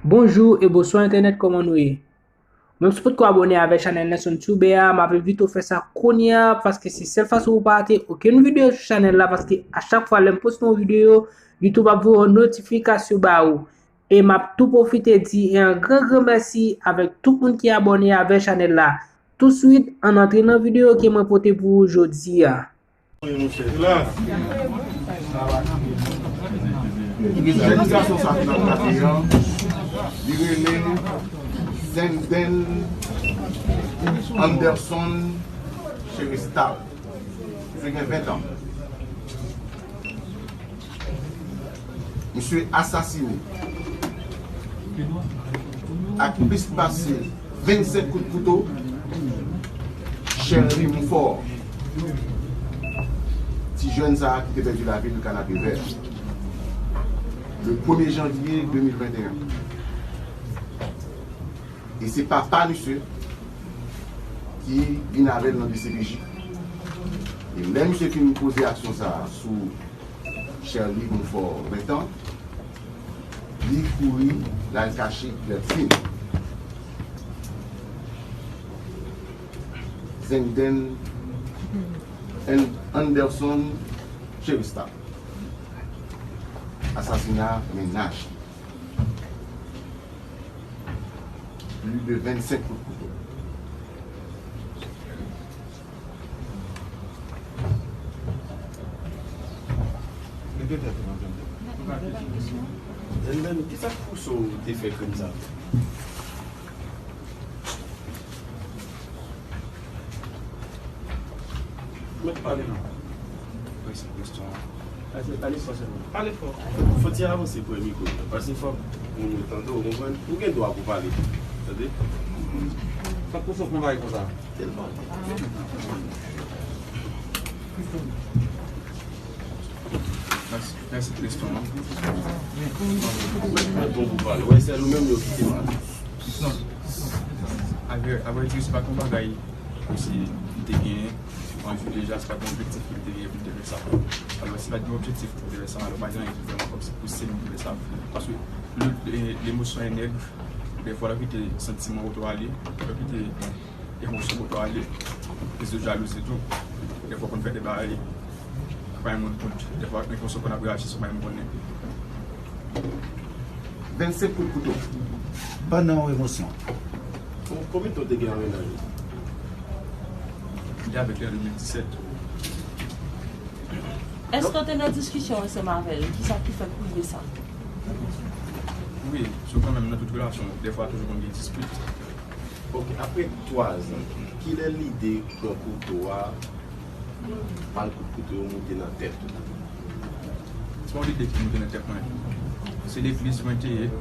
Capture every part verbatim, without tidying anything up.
Bonjou e bonswa entènèt, kòman nou ye? Menm si w potko abòne avèk chanèl Nelson Tube a, m ap envite w fè sa kounye a, paske se sèl fason pou w pa rate okenn videyo sou chanèl la, paske a chak fwa lè m poste yon videyo, YouTube ap voye yon notifikasyon ba ou. E m ap tou pwofite di yon gran gran mèsi avèk tout moun ki abòne avèk chanèl la. Touswit, ann antre nan videyo ke mwen pote pou ou jodi a. Prezantasyon sa ki nan kafè an, li rele Zenden Anderson Cherestal. Misye gen ven tan. Misye asasine ak plis pase vennsenk kout kouto Sherly Monfort, ti jèn sa a ki te pèdi lavi l Kanapevè, le premye janvye de mil venteyen. E se papa misye ki vin avè l nan D C P J. E lè misye fin poze aksyon sa a sou Sherly Monfort, ven tan, li kouri, l al kache Clertine. Zenden An-, Anderson Cherestal. Asasina mennaj. Plis de vennsenk kout kouto. Mete tèt ou nan zenden. Zenden, kisa k pouse w te fè krim sa? Mèt pale non. Wi, se kesyon an. Pale, pale fò sèlman. Pale fò. Fò ti avanse pou mikwo. Paske fòk moun yo tande w, konprann? Ou gen dwa pou pale. Tande? Fòk pou sòf nan bagay konsa. Tèlman. Mèsi, mèsi Kriston. Mèt bon pou pale. Wè, se nou menm yo kite mal. Avrèdi, se pa t yon bagay kòmsi m te genyen anvi deja, se pa t yon objektif ke m te genyen pou m te fè sa. Alò, si pa t gen objektif pou m te fè sa, alò, pa gen anyen ki vrèman kòmsi pouse m pou m fè sa. Paske le, le, lemosyon e nèg, dèfwa, lè w kite santiman oto ale, lè w kite emosyon oto ale, kriz de jalouzi tou. Dèfwa, w konn fè de bagay, pa yon moun kont. Dèfwa, emosyon konn ap reyaji sou pa yon moun konnen. Vennsenk kout kouto. Pandan yon emosyon. Kon-, konbyen tan w te gen an mennaj ou? M te avèk li an de mil disèt. Èske w te nan diskisyon ansanm avè l? Kisa ki fè k rive sa? Wi, sou kanmenm nan tout relasyon, dèfwa toujou konn gen dispit. Ok, apre twa zan, kilè lide pran kouto a, mal kout kouto yo moute nan tèt ou? Se pa yon lide ki moute nan tèt mwen. Se legliz mwen te ye, m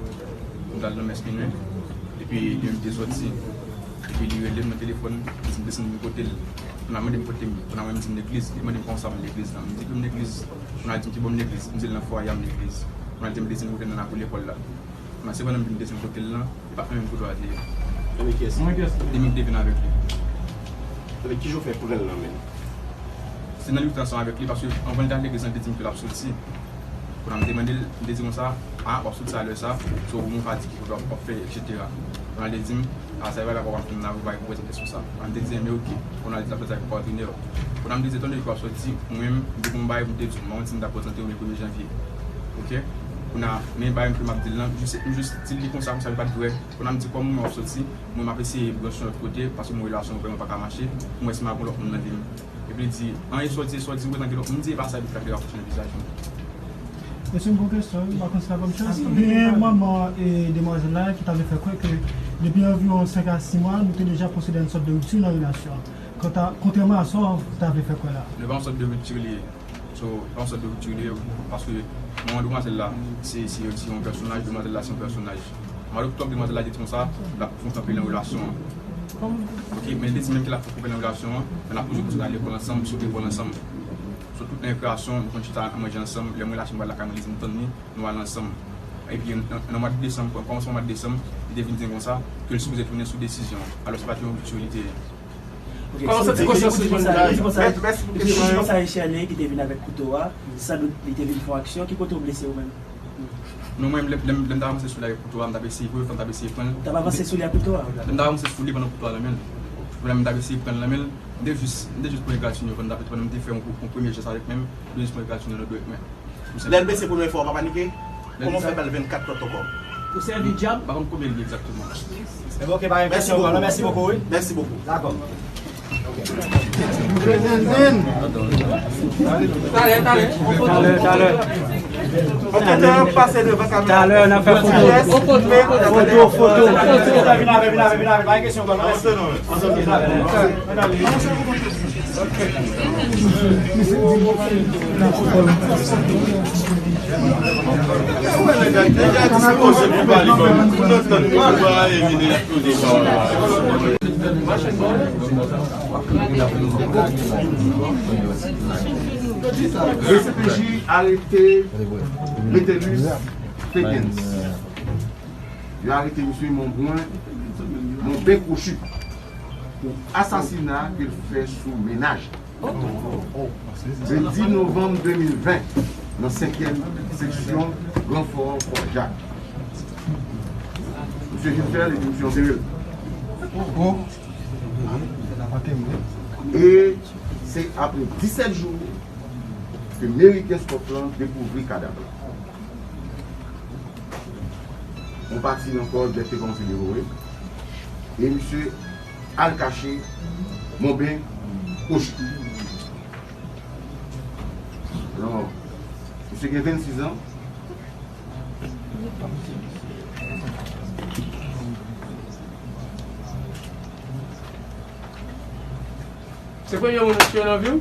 t al nan mès minui, epi li menm te sòti, epi li rele m nan telefòn, li di m desann vin kote l. Kounye a mande m kote m ye, kounye a mwen m di m legliz, li mande m kòman sa m legliz la. M di ke m legliz, kounye a li di m ki bò m legliz, m di l nan fwaye a m legliz. Kounye a li di m desann kote l nan lakou lekòl la. Kounye a se pandan m vin desann kote l lan, e pa mwen menm kote a te ye. Avèk kiyès? Li menm ki te vin avèk li. Avèk ki jan w fè pran l nan men l? Se nan lite ansanm avèk li, paske anvan l te al legliz lan, li te di m ke l ap soti. Kounye a m te mande l, m te di konsa, a, w ap soti a lè sa, so ou menm w ka di ki kote w ap fè, etsetera. Kounye a li di m, a, sa e bagay pa w ap fè m la, ou pa gen pou poze m kesyon sa. Kounye a m te di, enben oke. Kounye a li di l ap soti avèk yon patnè. Kounye a m te di, etan done ke w ap soti, mwen menm, m te gen yon bagay pou m te di w, m pa konn si m ta prezante w, men premye janvye. Oke? Kounye a, men bagay m ke m ap di l lan, m jis, m jis di l li konsa, konsa li pa t vrè. Kounye a m di, kòm mwen w ap soti, mwen m ap eseye branche yon lòt kote, paske mwen relasyon an vrèman pa ka mache, pou mwen si m ap gen lòt moun nan vi m. Epi li di, an e sa w di, e sa w di, ou gentan gen lòt moun, m di, e pa sa, epi l frape rapwoche nan vizaj mwen. E se yon bon kesyon, wi, m pa konn si l ap ban m chans. Genyen manman e demwazèl la ki ta vle fè kwè ke depi anviwon senk a sis mwa, nou te deja pwosede a yon sòt de ripti nan relasyon an. Kanta, kontrèman a sa w ta vle fè kwè la. Nou pa yon sòt de ripti li ye. So, pa yon sòt de ripti li ye, paske manman demwazèl la, se, se, se yon pèsonaj, demwazèl la, se yon pèsonaj. Malgre tout demwazèl la te di konsa, l ap fè kanpe nan relasyon an. Ok, men li te di menm ke l ap fè kanpe nan relasyon an, men n ap toujou kontinye al lekòl ansanm, sot lekòl ansanm. So, tout nan rekreasyon, nou konn chita al manje ansanm, lè mwen lache m pral lakay mwen, li di m tann li, nou al ansanm. Epi, nan, nan mwa desanm, kòmansman mwa desanm, li te vin di m konsa, ke l sipoze tounen sou desizyon an. Alò, se pa t yon ripti li te ye. Ok, kòman w santi konsyans ou pandan sa? Ou di konsa, ou di konsa e Sherly ki te vin avèk kouto a, san dout li te vin fè yon aksyon, ki kote w blese ou menm? Non, mwen, lè, lè, lè m t ap avanse sou li avèk kouto a, m t ap eseye, premye fwa m t ap eseye pran l. Ou t ap avanse sou li ak kouto a? Lè m t ap avanse sou li pandan kouto a nan men l. Lè m t ap eseye pran l nan men l, m te jis, m te jis pran egratignan pandan m t ap, pandan m te fè yon, yon premye jès avèk men m, m te jis pran egratignan nan do ak men. Lè l blese premye fwa, ou pa panike? Kòman w fè ba l vennkat lòt ankò? Ou sèvi dyab? M pa konn konbyen l ye egzakteman. Ebyen, ok, pa gen kesyon ankò, non, mèsi bokou, wi. Mèsi bokou. Dakò. Talè, talè. Talè, talè. Antandan n ap pase devan kamera. Talè, n ap fè foto. Foto, foto. Vin avè, vin avè, vin avè. Pa gen kesyon ankò, non, mèsi. D C P J arete Metelus Fekens. Yo arete misye Monbren, Monben Kwochi, pou asasina ke l fè sou mennaj. Le dis novanm de mil ven, nan senkyèm seksyon Gran Fò Fò Jak. Misye Gilfer, li di misye antere l. E se apre disèt jou ke meri Kenskòf lan dekouvri kadav la. Yon pati nan kò bèt te kòmanse devore. E misye al kache Monben Kwochi. Alò, misye gen vennsis an. Se premye moun ou tiye nan vi w?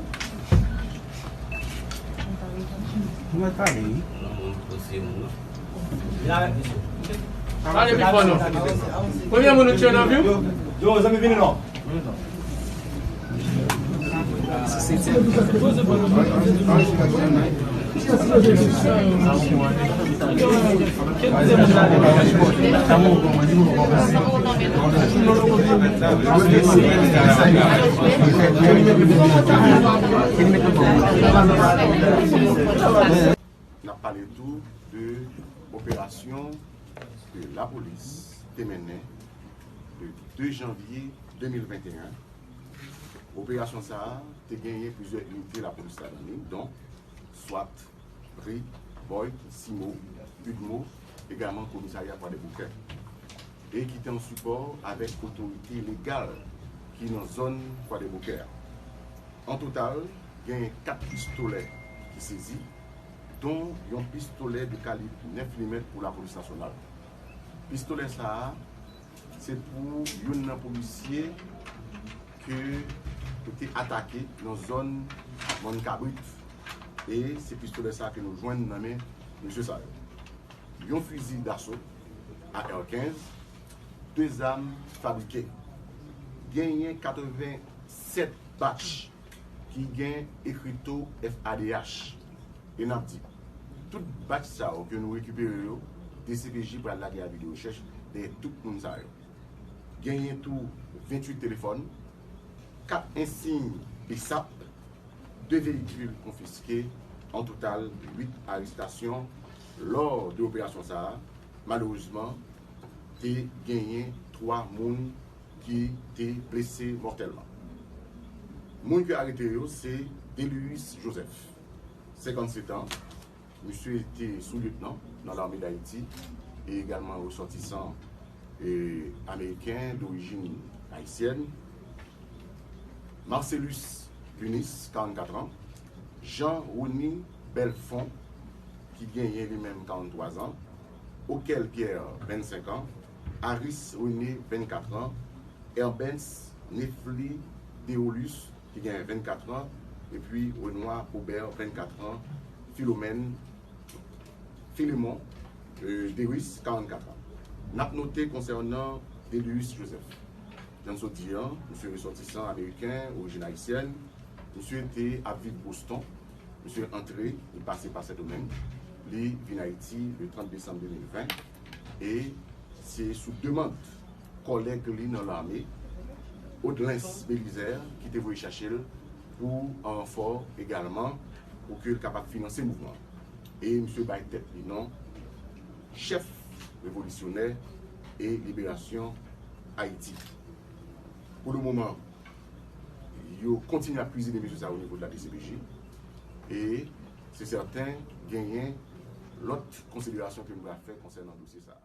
Ou mèt pale, wi. Pale pi fò non. Premye moun ou tiye nan vi w? Yo, zanmi, vini non. N ap pale tou de operasyon ke lapolis te mennen le de janvye de mil venteyen. Operasyon sa a te genyen plizyè inite lapolis ladan li, donk swat, ri, bòy, simo, udmo, egalman komisarya Kwadèboukè, e ki te an sipò avèk otorite legal ki nan zòn Kwadèboukè a. An total, genyen kat pistolè ki sezi, don yon pistolè de kalib nèf milimèt pou lapolis nasyonal. Pistolè sa a, se pou youn nan polisye ke yo te atake nan zòn Mòn Kabrit. E se pistolè sa a ke nou jwenn nan men mesye sa yo. Yon fizi daso A R kenz, de zam fabrike. Genyen katrevennsèt batch ki gen ekrito F A D H. E n ap di, tout batch sa yo ke nou rekipere yo, D C P J pral lage avi de rechèch dèyè tout moun sa yo. Genyen tou venntuit telefòn, kat ensiy B S A P, de veyikil konfiske, an total uit arestasyon lò de operasyon sa a. Malerezman, te genyen twa moun ki te blese mòtèlman. Moun ki arete yo se Delius Joseph, senkannsèt an, misye te sou-lyetnan nan Lame d Ayiti e egalman resòtisan, e, ameriken dorijin ayisyèn. Marcelus Lunis, karannkat an, Jean Rony Belfond, ki genyen li menm karannntwa zan, Okel Pierre, vennsenk an, Aris René, vennkat an, Herbens Nefli Deolus, ki genyen vennkat an, epi Renoir Obert, vennkat an, Philomène Philemon, euh, Dewis, karannkat an. N ap note konsènan Delius Joseph. Jan n sot di an, misye resòtisan ameriken, orijin ayisyèn, misye te ap viv Boston, misye antre, li pase pa Sendomeng, li vin Ayiti le trant desanm de mil ven, e se sou demann kòlèg li nan lame, Odlens Belizaire, ki te voye chache l pou ranfò egalman, pou ke l kapab finanse mouvman. E misye bay tèt li non chèf revolisyonè e liberasyon Ayiti. Pou le moman, yo kontinye ap kwizine mesye sa o nivo de la D C P J e se sèten genyen lòt konsiderasyon ke m pral fè konsènan dosye sa.